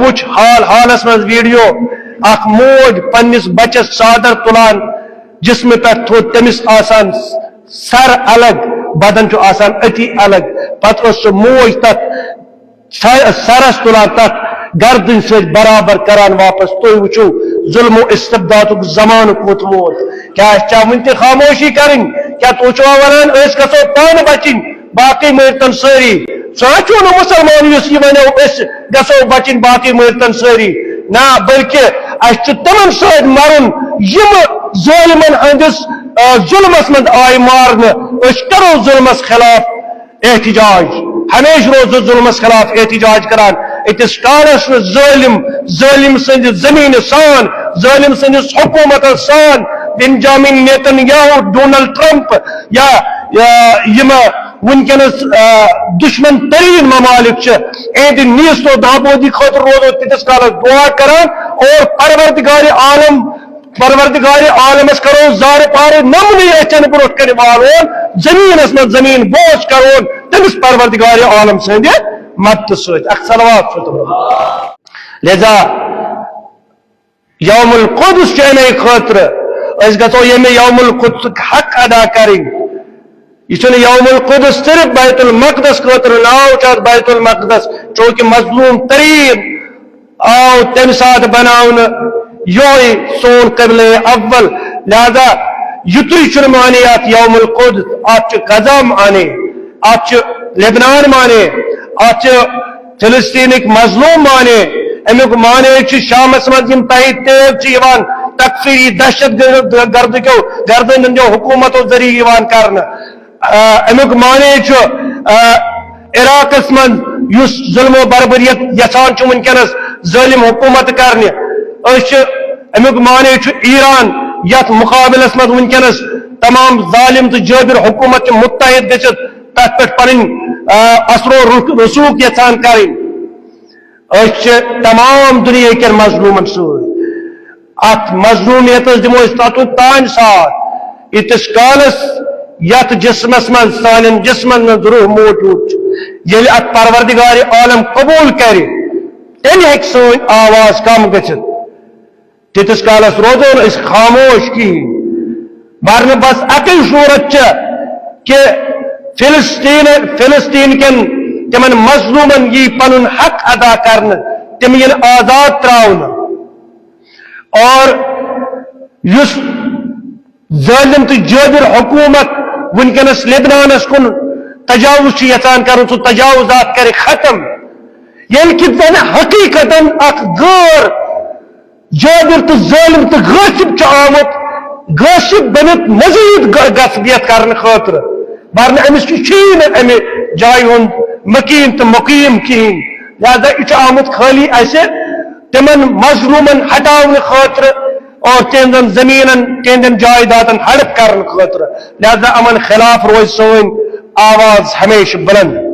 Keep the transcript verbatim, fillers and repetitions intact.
وٕچھ حال حالس منٛز ویڈیو، اکھ موج پننِس بچس ژادر تُلان، جسمہٕ پٮ۪ٹھ تھوٚد، تٔمِس آسان سر الگ، بدن چھُ آسان أتی الگ۔ پتہٕ ٲس سۄ موج تتھ سا-، سرس تُلان، تتھ گردنہِ سۭتۍ برابر کران واپس۔ تُہۍ وٕچھِو، ظلم و استبدادُک زمانہٕ کوٚت ووت۔ کیٛاہ اَسہِ چھا وٕنہِ تہِ خاموشی کرٕنۍ؟ کیٛاہ تُہۍ چھِوا ونان، أسۍ گژھو پانہٕ بچِنۍ، باقٕے مٲرۍتن سٲری؟ سُہ ہا چھُ نہٕ مُسلمان یُس یہِ ونیو، أسۍ گژھو بچِنۍ، باقٕے مٲرۍتن سٲری۔ نہ، بلکہِ اَسہِ چھُ تِمن سۭتۍ مرُن، یِم ظٲلمن ہٕنٛدِس، آ، ظلمس منٛز آیہِ مارنہٕ۔ أسۍ کرو ظلمس خلاف احتجاج، ہمیشہِ روزو ظلمس خلاف احتجاج کران۔ ییٖتِس کالس نہٕ ظٲلم، ظٲلم سٕنٛدِ زمینہِ سان، ظٲلم سٕنٛدِس حکومتس سان، Benjamin Nitin Yahoo, Donald Trump یا، یا یِم وٕنکیٚنس، آ، دشمن ترین ممالک چھِ، اہندِ نیست و نابودی خٲطرٕ روزو تیٖتِس کالس دعا کران اور پروردگار عالم پروردگار عالمس کرو زارٕ پارٕ نمنٕے أچھن برونٛٹھ کنہِ والون، زمینس منٛز زمین بوس کرون تٔمِس پروردگار عالم سٕنٛدِ مدتہٕ سۭتۍ۔ اکھ صلوات چھُ تِمن۔ لہذا یوم القدس چھُ امے خٲطرٕ، أسۍ گژھو ییٚمہِ یوم القدسُک حق ادا کرٕنۍ۔ یہِ چھُنہٕ یوم القدس صرف بیت المقدس خٲطرٕ، ناو چھُ اتھ بیت المقدس، چونکہ مظلوم ترین آو تمہِ ساتہٕ بناونہٕ یہوے سون قبلہ اول۔ لہذا یُتُے چھُنہٕ معنی اتھ یوم القدس، اتھ چھُ قضا معنی، اتھ چھُ لبنان معنی، اتھ چھُ فلسطینٕکۍ مظلوم معنی۔ امیُک معنی چھُ شامس منٛز یِم تۄہہِ تیز چھِ یِوان تکفیری دہشت گردٕ کیو، گردن ہٕنٛدیو حکومتو ذٔریعہٕ یِوان کرنہٕ۔ آ، امیُک معنی چھُ، آ، عراقس منٛز یُس ظلم و بربریت یژھان چھُ وٕنکیٚنس ظٲلم حکومت کرنہِ، أسۍ چھِ، امیُک معنی چھُ ایران یتھ مقابلس منٛز وٕنکیٚنس تمام ظالم تہٕ جٲبر حکومت چھِ متحد گٔژھِتھ تتھ پٮ۪ٹھ پنٕنۍ، آ، اثر و رخ-، رسوخ یژھان کرٕنۍ۔ أسۍ چھِ تمام دُنیا کٮ۪ن مظلومن سۭتۍ۔ اتھ مظلومیتس دِمو أسۍ تتُن تانۍ ساتھ، ییٖتِس کالس یتھ جسمس منٛز، سانٮ۪ن جسمن منٛز روح موجود چھُ۔ ییٚلہِ اتھ پروردگار عالم قبول کرِ، تیٚلہِ ہیٚکہِ سٲنۍ آواز کم گٔژھِتھ۔ تیٖتِس کالس روزو نہٕ أسۍ خاموش کِہیٖنۍ۔ ورنہٕ بس اکٕے صورت چھےٚ کہِ فلسطین، فلسطین کٮ۪ن تِمن مظلومن یی پنُن حق ادا کرنہٕ، تِم یِن آزاد تراونہٕ۔ اور یُس ظٲلم تہٕ جٲبر حکومت وٕنکیٚنس لبنانس کُن تجاوز چھُ یژھان کرُن، سُہ تجاوزات کرِ ختم، ییٚلہِ کہِ زن حقیقتاً اکھ غٲر جٲبر تہٕ ظٲلم تہٕ غٲصب چھُ آمُت، غٲصب بٔنِتھ مزید غ-، غصبیت کرنہٕ خٲطرٕ، ورنہٕ أمِس چھُ، چھُیی نہٕ امہِ جایہِ ہُنٛد مکین تہٕ مقیم کِہیٖنۍ۔ لہذا یہِ چھُ آمُت خٲلی اسہِ تِمن مظلومن ہٹاونہٕ خٲطرٕ اور تِہنٛدن زمینن، تِہنٛدن جائیدادن ہڑپ کرنہٕ خٲطرٕ۔ لہذا یِمن خلاف روزِ سٲنۍ آواز ہمیشہٕ بلند۔